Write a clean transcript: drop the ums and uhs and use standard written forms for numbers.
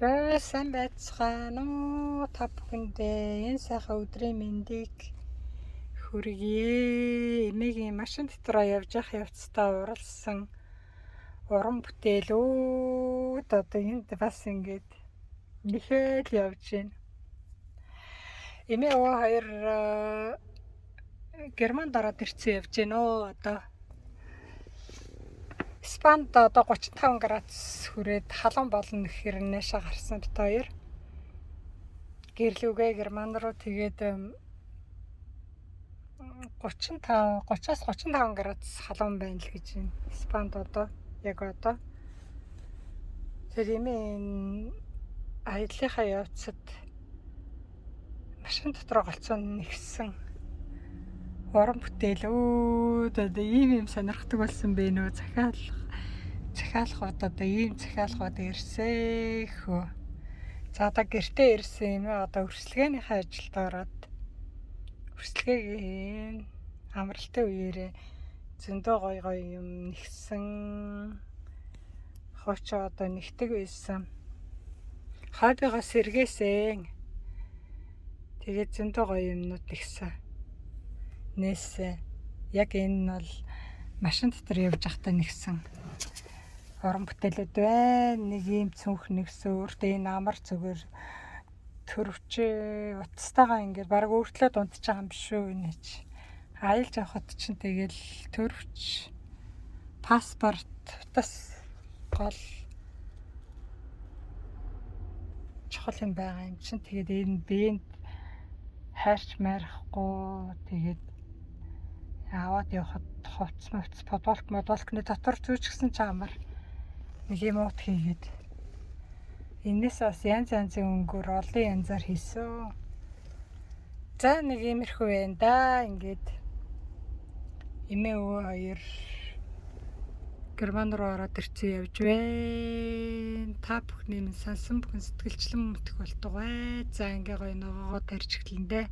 За, сайн байцгаана уу, та бүхэндээ энэ сайхан өдрийн мэндийг хүргье. Эмээгийн машин дотроо явж явах явцдаа уралсан уран бүтээлүүд одоо энд бас ингээд нэхэл явж байна. Эмээ өвөө хоёр Германд ороод ирсэн явж байна өө одоо. Испанд одоо 35 градус хүрээд халуун болно гэхээр наашаа гарсан бит хоёр. Гэрлүүгээ Герман руу тэгээд 35 30-аас 35 градус халуун байна л гэж байна. Испанд одоо яг одоо. Тэр эмээ энэ аяллахаа явцад машин дотор голцоо нэгсэн уран бүтээлүүд одоо ийм юм сонирхдаг болсон бэ нөө, захиалгууд одоо ийм захиалгууд ирсээ хөө. За, одоо гэртээ ирсэн юм, одоо өрсөлгээнийхээ ажилд ороод өрсөлгээгийн амралтын үеэрээ зөндөө гоё гоё юм нэгсэн. Хуучин одоо нэгдэг байсан. Хоббигоо сэргээсэн. Тэгээд зөндөө гоё юмнууд нэгсэн. Нээсээ. Яг энэ нь бол машин дотор явж байхдаа нэгсэн уран бүтээлүүд байна. Нэг ийм цүнх нэгсэн. Өөртөө энэ амар зүгээр төрөвчөө утастайгаа ингээд баг өөртлөө дунтж байгаа юм биш үү энэ чи. Аялж явхад чинь тэгэл төрөвч, паспорт, утас гол чухал юм байгаа юм чинь. Тэгээд энэ биенд хайрч майрахгүй, тэгээд аваад явхад хувцас мувц, футболк модолкны дотор зүүчгсэн ч амар нэг юм уут хийгээд энэс бас янз янзын өнгөөр олон янзаар хийсэн. За, нэг иймэрхүү байна да. Ингээд эмээ өвөө хоёр Герман руу ороод ирсэн явж байна. Та бүхний минь сансан бүхэн сэтгэлчлэн мөтөх болтугай. За, ингээ гоё ногоогоо тарьж эхлэн дээ.